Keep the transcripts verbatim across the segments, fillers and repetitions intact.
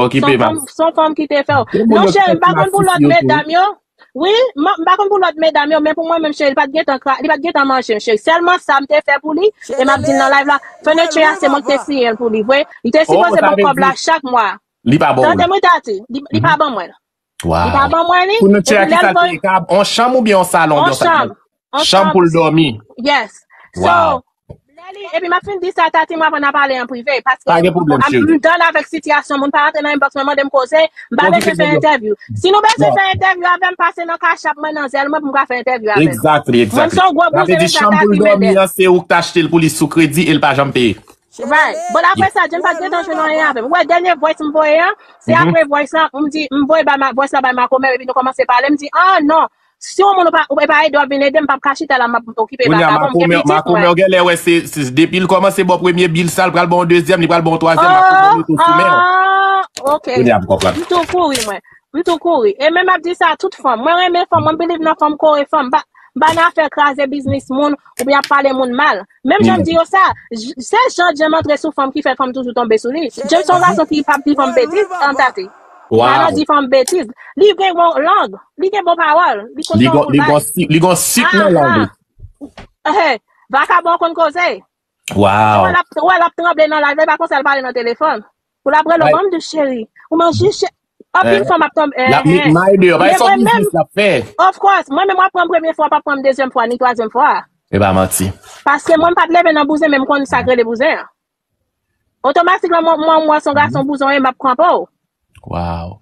Okipe, Son fanm, son fanm ki te fè w. Non, cheri, m pa konn pou lòt medam yo. Wi, m pa konn pou lòt medam yo, men pou mwen menm, cheri, li pa t gentan kra-, li pa t gentan manje m, cheri. Sèlman sa m te fè pou li, e m ap di l nan live la, fènichè a, se mwen ki te siyen l pou li, vre. Li te sipoze ban m kòb la chak mwa. Li pa ba w. Tande mwen, Tati, li, li pa ban mwen. Li pa ban mwen li. Fènichè a, kisa l te ye? Kab, on chanm oubyen on salon? On chanm. Chanm pou l dòmi. Yes. So, lè li, epi m ap fin di sa, Tati, mwen, apre n a pale an prive, paske m done avèk sitiyasyon moun, pa rantre nan inbox mwen, mande m koze, m pa bezwen fè entèvyou. Si nou bezwen fè entèvyou avè m, pase nan Cash App mwen, nan zèl mwen, pou m ka fè entèvyou avè nou. Exactly, exactly. Mwen, m se yon gwo bouzen, mesye, Tati, men. Sa vle di chanm pou l dòmi an, se ou k t achte l pou li sou kredi e l pa janm peye. Right. Bon, apre sa, James pa t gentan jwenn anyen avè m. Ou wè, dènye voice m voye an, se apre voice la, m di, m voye bay ma-, voice la bay Makomè, epi nou kòmanse pale, m di, ah, non. Si yon moun ou pa, ou pa ede w ap vin ede m, m p ap ka chita la, m ap okipe vakabon, m gen pitit mwen. Makomè, ou genlè wè se, se depi l kòmanse ba w premye bill sa, l pral ba w dezyèm, li pral ba w twazyèm, Makomè mete w sou men w. Ah, ok. Kounye a m konprann. M tou kouri, mwen. M tou kouri. E menm ap di sa a tout fanm. Mwen renmen fanm, mwen believe nan fanm kore fanm. M pa, m pa nan afè kraze biznis moun oubyen ap pale moun mal. Menm jan m di yo sa, j-, se jan James antre sou fanm ki fè fanm toujou tonbe sou li. James se yon gason ki p ap di fanm betiz, an Tati. Li pa nan di fanm betiz. Li gen bon lang, li gen bon pawòl, li konn fè yon boul bay. Li gon sik, li gon sik nan lang li. Ehe, vakabon konn koze. Ou wè l ap, ou wè l ap tranble nan live la, e pa konsa l pale nan telefòn. Pou l ap rele w, ban m di cheri. Ou manje chè. Anpil fanm ap tonbe. L ap met may deyò. Bagay sa yon biznis l ap fè. Of course. Mwen menm w ap pran m premye fwa, w p ap pran m dezyèm fwa, ni twazyèm fwa. E pa manti. Paske mwen m pa t leve nan bouzen, men m konn sa k rele bouzen an. Otomatikman, mwen, mwen, mwen se yon gason bouzen, e m ap kanpe w. Wow.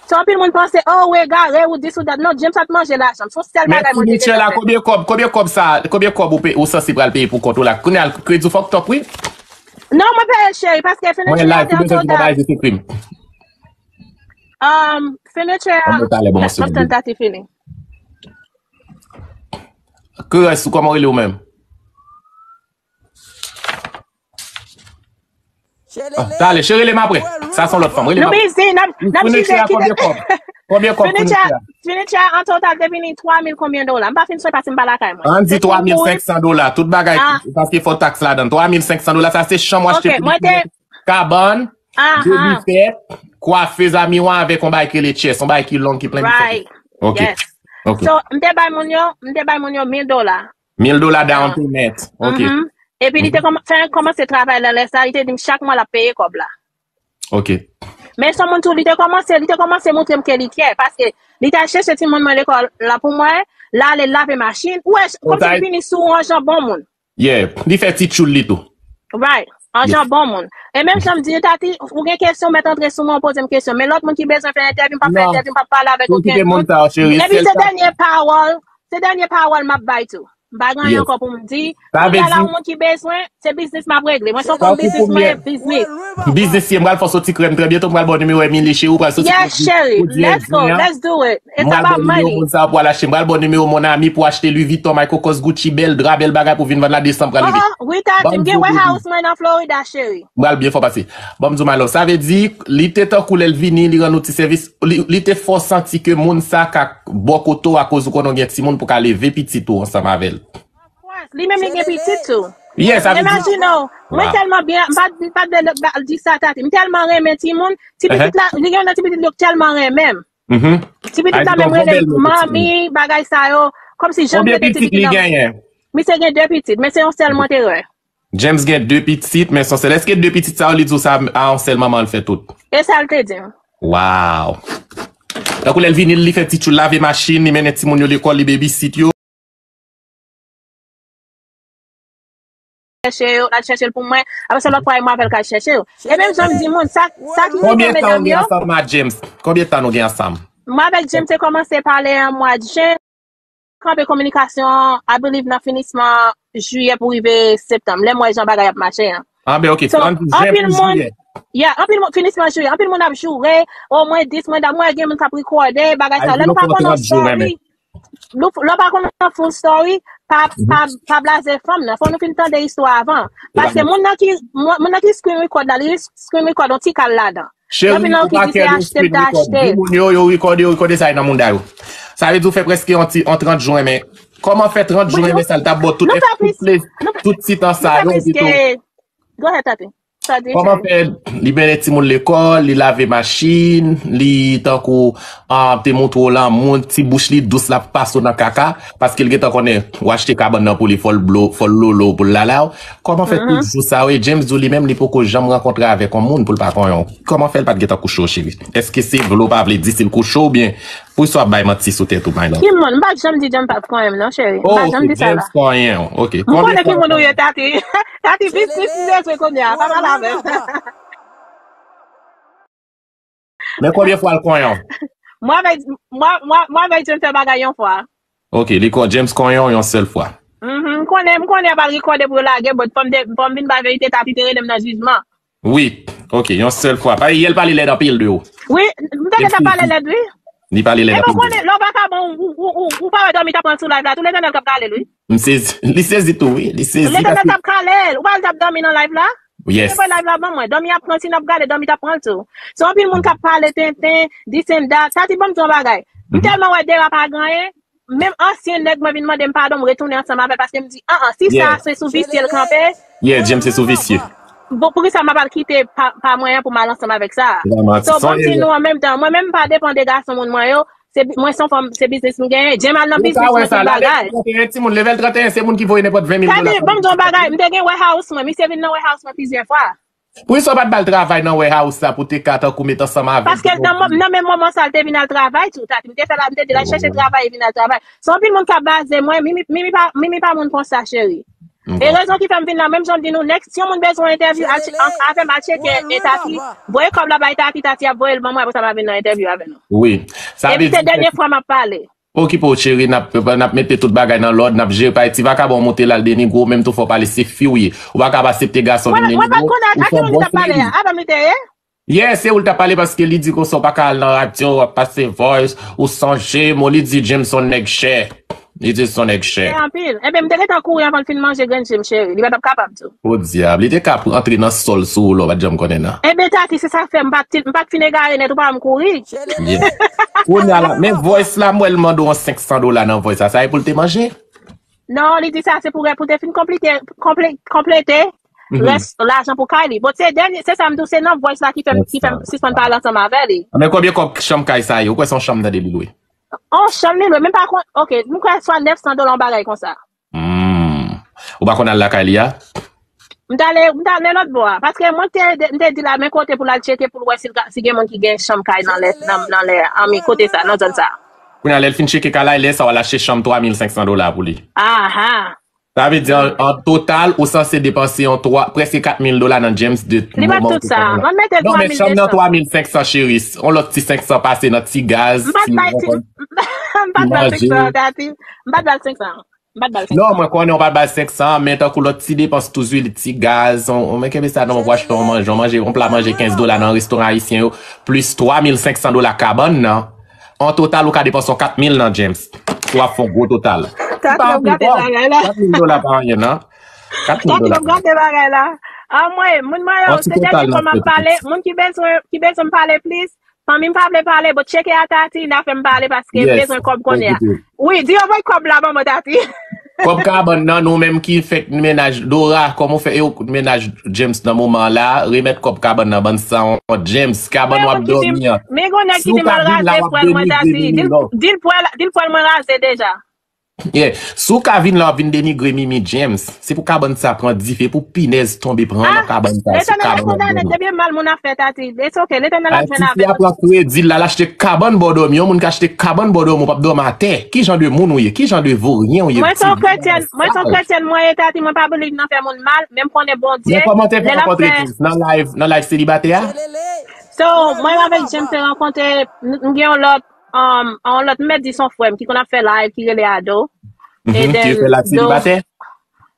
So, anpil moun panse, oh, ou egare, ou dis, ou dat. Non, James ap manje lajan m. Se yon sèl bagay mwen te gentan fè. Konbyen kòb, konbyen kòb sa, konbyen kòb ou pe-, ou sanse pral peye pou kont ou la? Kounye a, kredi w fucked up, wi. Non, mwen peye l, cheri, paske fènichè a te an total. Um, fènichè a, m ap tann Tati fini. Kòman w rele ou menm? Ah, talè, cheri, rele m apre. Sa se yon lòt fanm. Rele m apre. Nou bizi, n ap, n ap chita. Konbyen kòb? Konbyen kòb fènichè a? Fènichè a an total te vini twa mil konbyen dola? M pa fin sonje paske m pa lakay mwen. Ann di twa mil senk san dola. Tout bagay, paske fò taks ladan. Twa mil senk san dola, sa se chanm w achte pou li, kabann, de bifè, kwafez a miwa avèk yon bagay ki rele chest, yon bagay ki long, ki plen bifè. Ok. Ok. So, m te bay moun yo, m te bay moun yo mil dola. Mil dola down payment. Ok. Epi li te kòman-, fè kòmanse travay la lè sa, li te di m chak mwa l ap peye kòb la. Ok. Men se yon moun tou, li te kòmanse, li te kòmanse montre m ke li kyè, paske li t al chèche timoun mwen lekòl la pou mwen, l ale lave machin. Ou wè, kòmsi li vini sou ou an jan bon moun. Yeah, li fè ti tchoul li tou. Right. An jan bon moun. E menm jan m di, Tati, ou gen kesyon, mèt antre sou mwen, poze m kesyon. Men lòt moun ki bezwen fè entèvyou, m p ap fè entèvyou, m p ap pale avèk okenn moun. Epi se dènye pawòl, se dènye pawòl m ap bay tou. M pa gen anyen ankò pou m di. Kounye a la, yon moun ki bezwen, se biznis m ap regle. Mwen se yon fanm biznis, mwen biznis. Biznis ye, m pral fè w soti krèm trè byento, m pral ba w nimewo Emily Cheri, ou pral soti krèm. Yes, cheri. Let's go. Let's do it. E sa pa money. M pral ba w nimewo moun sa pou al achte. M pral ba w nimewo mon ami pou achte Louis Vuitton, Michael Kors, Gucci, bèl dra, bèl bagay pou vin vann la, desanm pral rive. Ah, ah, wi, Tati, m gen warehouse mwen nan Florida, cheri. M pral byen fò pase. Ban m di w, my love, sa vle di, li te tankou lè l vini, li rann ou ti sèvis, li, li te fè w santi ke moun sa ka bò kote w akoz ou konnen w gen timoun pou ka leve pitit ou ansanm avè l. Of course, li menm li gen pitit tou. Yes, sa vle di. Imajine w, mwen tèlman byen, m pa, m pa vle di sa, Tati. M tèlman renmen timoun, ti pitit la, li gen yon ti pitit li yo k tèlman renmen m. Ti pitit la menm rele m manmi, bagay sa yo. Kòmsi janm rele ti pitit la. Konbyen pitit li genyen? Misye gen de pitit, men se yon sèl mwen te wè. James gen de pitit, men se yon sèl. Èske de pitit sa yo, li di w sa a yon sèl manman l fè tout? E sa l te di m. Wow. Tankou lè l vini, li fè ti tchoul, lave machin, li mennen timoun yo lekòl, li babysit yo. Chèche yo, al chèche l pou mwen. Apre sa, lòt fwa, e mwen avè l k al chèche yo. E menm jan m di moun, sa, sa ki rive medam yo. Konbyen tan w gen ansanm ak James? Konbyen tan nou gen ansanm? Mwen avèk James te kòmanse pale an mwa jen. Kanpe kominikasyon an, I believe, nan finisman jiyè pou rive septanm, lè m wè jan bagay ap mache an. Ah, ben, ok. So, ann di jen pou jiyè. Yeah, anpil moun, finisman jiyè, anpil moun ap joure, o mwen dis, mwen dat, mwen gen moun k ap rekòde, bagay sa. Lè nou pa konn yon story, lè w pa konn yon full story, pa, pa, pa blaze fanm nan. Fò nou fin tande istwa avan. Paske moun nan ki, moun, moun nan ki screen record la, li screen record yon ti kal ladan. Cheri, ou pa kè yo screen record. Di moun yo, yo rekòde, yo rekòde sa yo nan mouda yo. Sa vle di ou fè prèske yon ti, yon trant jou renmen. Kòman fè trant jou renmen sa l t ap ba w tout, tout plezi, tout ti tan sa yo, pito. Go ahead, Tati. Sa di Kòman fè li mennen timoun lekòl, li lave machin, li tankou ah, te montre w lanmou, ti bouch li dous, l ap pase w nan kaka, paske l gentan konnen w achte kabann nan pou li, fò l blo, fò l lolo pou l lala w. Kòman fè tout jou sa yo, e James di w li menm li poko janm rankontre avèk yon moun pou l pa konyen w? Kòman fè l pa t gentan kouche w, cheri? Èske se vle w pa vle di si l kouche w, oubyen poukisa w ap bay manti sou tèt ou, my love? Ki moun? M pa t janm di James pa t konyen m, non, cheri. M pa janm di sa la. James konyen w. Ok. M konnen ki moun ou ye, Tati. Tati, vin, vin, vin, vin, kounye a, pa pale avè m. Men konbyen fwa l konyen w? Mwen avèk, mwen, mwen, mwen avèk James fè bagay yon fwa. Ok, li kon, James konyen w yon sèl fwa. Mhm, m konnen, m konnen ap al rekòde pou yo lage, but fò m te, fò m vin bay verite, Tati te rele m nan jijman. Wi, ok, yon sèl fwa. Pa, yè l pale lèd anpil de ou. Wi, m te gentan pale lèd, wi. Li pale lèd anpil de ou. Epi w konnen, lè w vakabon, ou, ou, ou, ou pa wè dòmi t ap pran l sou live la, tou Letènèl t ap kale l, wi. M sezi, li sezi tou, wi. Li sezi. Letènèl t ap kale l. Ou pa wè l t ap dòmi nan live la? Yes. Depi live la ban mwen, dòmi ap pran, si n ap gade, dòmi t ap pran l tou. Se anpil moun k ap pale tenten, this and that. Sa di ban m di yon bagay. M tèlman wè derapaj pa gen anyen, menm ansyen nèg mwen vin mande m padon, m retounen ansanm avè l paske m di, an an, si sa se sou visye l kanpe, Yeah, James se sou visye. Bon, poukisa m ap al kite pa, pa mwen an pou m al ansanm avèk sa? So, ban m di nou an menm tan, mwen menm m pa depann de gason moun mwen yo, se bi- mwen se yon fanm, se biznis m genyen. James al nan biznis mwen, tout bagay. Level trant e en, timoun, level trant e en, se moun ki voye nenpòt ven mil dola. Sa di, ban m di yon bagay, m te gen warehouse mwen, misye vin nan warehouse mwen plizyè fwa. Poukisa w pa t ba l travay nan warehouse la pou te ka tankou met ansanm avè l? Paske nan, nan menm moman sa, l te vin al travay tou, Tati. M te fè la, m te di l al chèche travay, e vin al travay. Se anpil moun k ap baze mwen, Mimi, Mimi pa, Mimi pa moun konsa, cheri. E rezon ki fè m vin la, menm jan m di nou, nèg, si yon moun bezwen entèvyou, al che- an- avè m, al tcheke e Tati, voye kòb la bay Tati, Tati ap voye l ban mwen, apre sa m a vin nan entèvyou avè nou. Wi. Sa vle di. Epi se dènye fwa m ap pale. Okipe w, cheri, n ap, n ap mete tout bagay nan lòd, n ap jere, pa ti vakabon monte la, l denigre w, menm tou fò w pale, se fi w ye. Ou pa ka ap aksepte gason vin denigre w, ou se yon bon sou legliz. Yes, se ou l t ap pale paske li di konsa w pa ka al nan radyo, w ap pase voice, ou sonje m, li di James se yon nèg chè. Li di se yon nèg chè. Chè anpil. Ebyen, m te gentan kouri anvan l fin manje grenn je m, cheri. Li pa t ap kapab tou. Podyab, li te ka antre nan sòl sou ou lè w pa t janm konnen nan. Ebyen, Tati, se sa k fè m pa t, m pa t fin egare nèt, ou pa wè m kouri. Yeah. Kounye a la, men voice la, m wè l mande w yon senk san dola nan voice la. Sa e pou l te manje? Non, li di sa se pou, pou te fin konplete, konple- konplete rès lajan pou kay li. Bon, se dènye, se sa m di w, se nan voice la ki fè m, ki fè m sispann pale ansanm avè li. Men konbyen kòb chanm kay sa ye? Ou kwè se yon chanm tande li lwe? On chanm li lwe, menm pa kon, ok, m kwè swa nèf san dola, yon bagay konsa. Hmm. Ou pa konn al lakay li a? M t ale, m t ale lòt bò a. Paske mwen te, m te di la, men kote pou l al tcheke pou l wè si l ka- si gen moun ki gen chanm kay nan lè, nan, nan lè, anmi kote sa, nan zòn sa. Kounye a, lè l fin tcheke kay la, lè sa w al achte chanm twa mil senk san dola pou li. Aha. Sa vle di, an, an total, ou sanse depanse yon twa, prèske kat mil dola nan James de moman ou te fè la. Li pa tout sa. Mwen mete twa mil de san. Non, men chanm nan twa mil senk san, cheri. On lòt ti senk san pase nan ti gaz, ti, m pa t bay senk san, Tati. M pa t bay senk san. M pa t ba l senk san. Non, mwen konnen w pa t ba l senk san, men tankou lòt ti depans toujou, li ti gaz, on, on, men kenbe sa non, w achte yon manje, yon manje, yon pla manje kenz dola nan restoran ayisyen yo, plis twa mil senk san dola kabann nan. An total, ou ka depanse yon kat mil nan James. Si w ap fè yon gwo total. Tati ap gate bagay la. Kat mil dola pa anyen, non. Kat mil dola. Tati ap gate bagay la. Anmwey, moun mwen yo, se dènye fwa m ap pale. Moun ki bezwen, ki bezwen m pale plis, Fanmi m pa vle pale, but tcheke a Tati, n a fè m pale paske m bezwen kòb kounye a. Wi, di yo voye kòb la ban mwen, Tati. Kòb kabann nan, nou menm ki fèk mennaj Dora, kòman w fè e w mennaj James nan moman la, remèt kòb kabann nan, bann sanwont James, kabann w ap dòmi an. Men gon nèg ki di m al raze pwèl mwen, Tati. Di l, di l pwèl, di l pwèl mwen raze deja. Yeah. Si w ka vin la, w ap vin denigre Mimi James. Se pou kabann sa pran dife, pou pinèz tonbe pran nan kabann sa, sou kabann w ap dòmi. Ebyen mal moun ap fè, Tati. It's ok, Letènèl ap jwenn avè nou. Tifi a pran kredi, l al achte kabann bò dòmi. Yon moun ka achte kabann bò dòmi, w p ap dòmi atè. Ki jan de moun ou ye? Ki jan de voryen ou ye? Mwen se yon kretyèn, mwen se yon kretyèn mwen ye, Tati, mwen pa believe nan fè moun mal, men m konnen Bondye, lè l ap fè. Men kòman w te fè rankontre James? Nan live, nan live selibatè a? So, mwen avèk James te rankontre, m, m gen yon lòt um, yon lòt, m mèt di se yon frè m ki konn ap fè live, ki rele Ado. Mhm, ki fè live selibatè?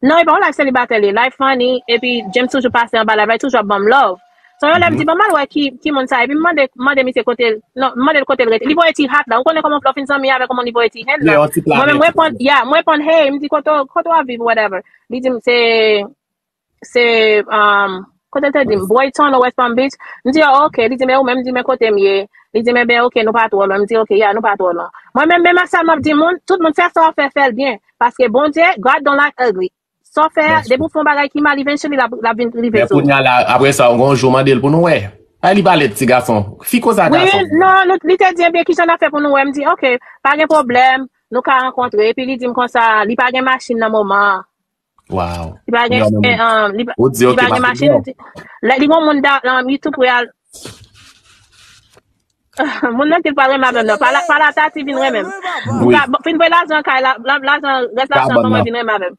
Non, e pa yon live selibatè li, live funny, epi James toujou pase anba live la, li toujou ap ban m love. So, yon lè m di, bon, m al wè ki, ki moun sa, epi m mande, mande misye kote l, non, m mande l kote l rete. Li voye ti hat la, ou konnen kòman lè w fin zanmi avèk yon moun, li voye ti hand la. Mwen menm, m reponn, yeah, m reponn, hey, m di, kote, kote w ap viv, whatever. Li di m, se se, um, kote l te di m? Brighton, West Palm Beach. M di, oh, ok. Li di, men ou menm? M di, men kote m ye? Li di, men ben, ok, nou pa twò lwen. M di, ok, ya, nou pa twò lwen. Mwen menm, menm sa m ap di moun, tout moun fè sa w ap fè, fè l byen. Paske Bondye, God don't like ugly. Sa w fè a, depi w fè yon bagay ki mal, eventually l ap, l ap vin rive sou ou. Men kounye a la, apre sa, yon jou mande l pou nou wè. Ay, li pale de ti gason. Fi konsa gason. Wi, non, nou, li te di, ebyen, kijan n ap fè pou nou wè? M di, oke, pa gen pwoblèm, nou ka rankontre. Epi li di m konsa, li pa gen machin nan moman an. Wow. Li pa gen, um, li pa, li pa gen machin. Li, li gon moun da, um, li tou pre al. Moun nan ki pa renmen avè m nan. Pala, pala Tati vin renmen m. Wi. Fin voye lajan kay la, lajan, rès lajan ban mwen vin renmen avè m.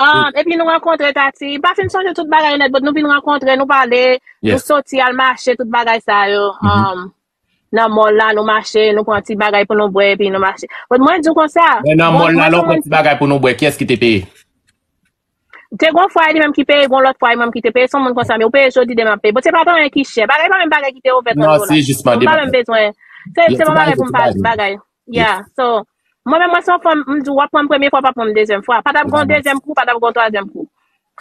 Um, epi nou rankontre Tati. M pa fin sonje tout bagay yo nèt, but nou vin rankontre, nou pale, nou soti al mache, tout bagay sa yo. Um, nan mall la, nou mache, nou pran ti bagay pou nou bwè, epi nou mache. But mwen di w konsa. Men nan mall la, lè w pran ti bagay pou nou bwè, kiyès ki te peye? Te gon fwa e li menm ki peye, gon lòt fwa e mwen ki te peye. Se yon moun konsa, men ou peye jodi, demen ap peye. But se pa t anyen ki chè. Bagay pa menm bagay ki te ovè trant dola. Non, se jis mande. M pa menm bezwen. Se, se pa bagay pou m pa bagay. Yeah, so, mwen menm, mwen se yon fanm, m di w ap pran m premye fwa, w ap pran m dezyèm fwa. Pa t ap gon dezyèm kou, pa t ap gon twazyèm kou.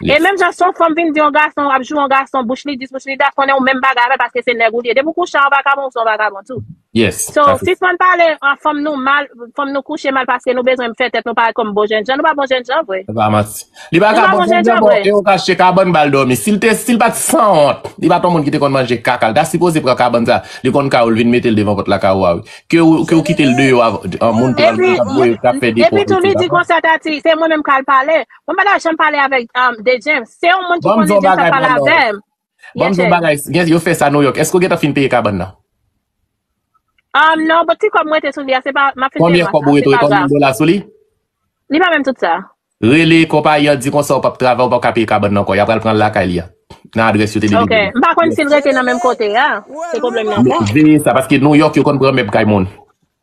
E menm jan se yon fanm vin di yon gason, ap joure yon gason, bouch li dis, bouch li das, konnen ou menm bagay avè l paske se nèg ou li ye. Depi w kouche a yon vakabon, ou se yon vakabon tou. So, sispann pale a fanm nou mal, fanm nou kouche mal paske nou bezwen fè tèt nou parèt kòm bon jènjan. Nou pa bon jènjan vre. Se pa manti. Li pa ka bon jènjan vre. E ou ka achte kabann ba l dòmi. Si l te, si l pa t sanwont, li pa t yon moun ki te konn manje kaka. L ta sipoze pran kabann sa. Li konn kay ou, l vin mete l devan pòt lakay ou a, wi. Ke ou, ke ou kite l deyò, moun pou al voye, k ap fè depo. Epi tou, li di konsa, Tati, se mwen menm k al pale. Mwen pa ta janm pale avèk, um, De James. Se yon moun ki konnen De James ap pale avè m. Ban m di w yon bagay, gen, yo fè sa New York. Èske w gentan fin peye kabann nan? Um, non, but ti kòb m rete sou li a, se pa, m ap fin peye. Konbyen kòb ou rete? Konbyen dola sou li? Li pa menm tout sa. Rele konpayi an, di konsa ou p ap travay, ou p ap ka peye kabann nan ankò. Y ap pral pran l lakay li a. Nan adrès yo te deja. Ok. M pa konn si l rete nan menm kote a. Se pwoblèm nan. Veye sa, paske New York, yo konn pran mèb kay moun.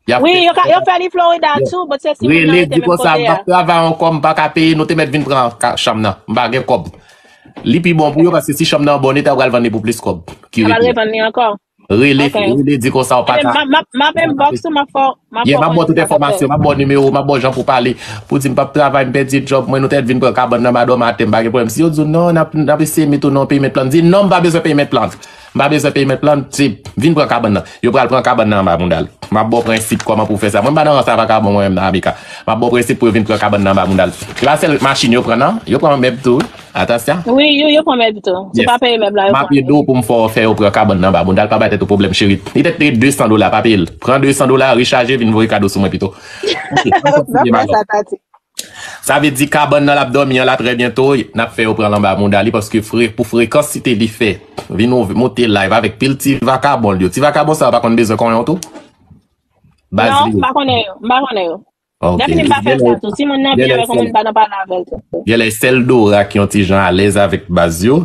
Wi, yo ka, yo fè li Florida tou, but se si moun nan rete menm kote a. Rele, di konsa, m p ap travay ankò, m pa ka peye, nou te mèt vin pran ka-, chanm nan. M pa gen kòb. Li pi bon pou yo, paske si chanm nan an bon eta, yo pral vann li pou plis kòb. Ki rete. Yo pral revann li ankò. Rele, rele, di konsa ou pa ka. M ap, m ap, m ap inbox ou, m ap fè, m ap fè w konnen sa k ap fèt. M ap ba w tout enfòmasyon, m ap ba w nimewo, m ap ba w jan pou pale, pou di m p ap travay, m pèdi djòb mwen, nou te vin pran kabann nan ba dòmi atè, m pa gen pwoblèm. Si yo di w non, n ap, n ap eseye met ou nan yon payment plan, di non, m pa bezwen payment plan. M pa bezwen payment plan, se vin pran kabann nan. Yo pral pran kabann nan anba bounda l. M ap ba w prensip kòman pou w fè sa. Mwen m pa nan rans a vakabon mwen menm nan Amika. M ap ba w prensip pou yo vin pran kabann nan anba bounda l. Se pa sèl machin yo pran non, yo pran mèb tou, wi. Atansyon. Wi, yo, yo pran mèb tou. Se pa peye mèb la, yo pran. M ap ede w pou m fè w, fè yo pran kabann nan ba bounda l, pa bay tèt ou pwoblèm, cheri. Li te te de san dola, pa peye l. Pran de san dola, rechaje, vin voye kado sou mwen pito. Ok, ann kontinye, madanm. Sa vle di kabann nan l ap dòmi an la, trè byento, n ap fè yo pran l anba bounda li, paske fre-, pou frekans site li fè. Vin ou monte live avèk pil ti vakabon l yo. Ti vakabon sa yo pa konn bezwen konyen w tou? Baz li yo. Non, m pa konnen yo, m pa konnen yo. Ok. Dèfini m pa fè sa tou. Si moun nan byen avèk yon moun, m pa nan pale avè l tou. Genlè sèl Dora ki yon ti jan alèz avèk baz yo.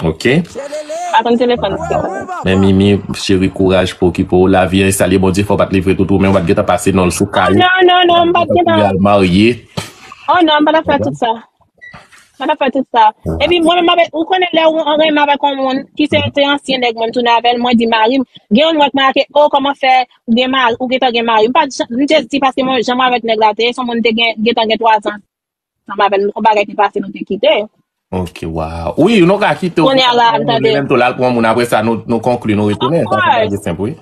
Ok. M pa konn telefòn sa. Men Mimi, cheri, kouraj pou okipe w. Lavi an e salye, Bondye fè w pa t livre tout ou, men w pa t gentan pase non l sou kay ou. Oh, non, non, non, m pa t gentan. Al marye. Oh, non, m pa t ap fè tout sa. M pa t ap fè tout sa. Epi mwen menm avèk, ou konnen lè ou renmen avèk yon moun ki se te ansyen nèg mwen tounen avè l, mwen di mari m, gen yon nèg mwen ake, oh, kòman fè ou gen mari, ou gentan gen mari. M pa t jan-, m just di paske mwen, jan mwen avèk nèg la te ye, se yon moun te gen, gentan gen twa zan ansanm avè l, yon bagay te pase, nou te kite. Ok, wow. Wi, nou ka kite w. Kounye a la, m tande. Menm tou la, l pran moun, apre sa, nou, nou konkli, nou retounen. Sa se bagay senp, wi.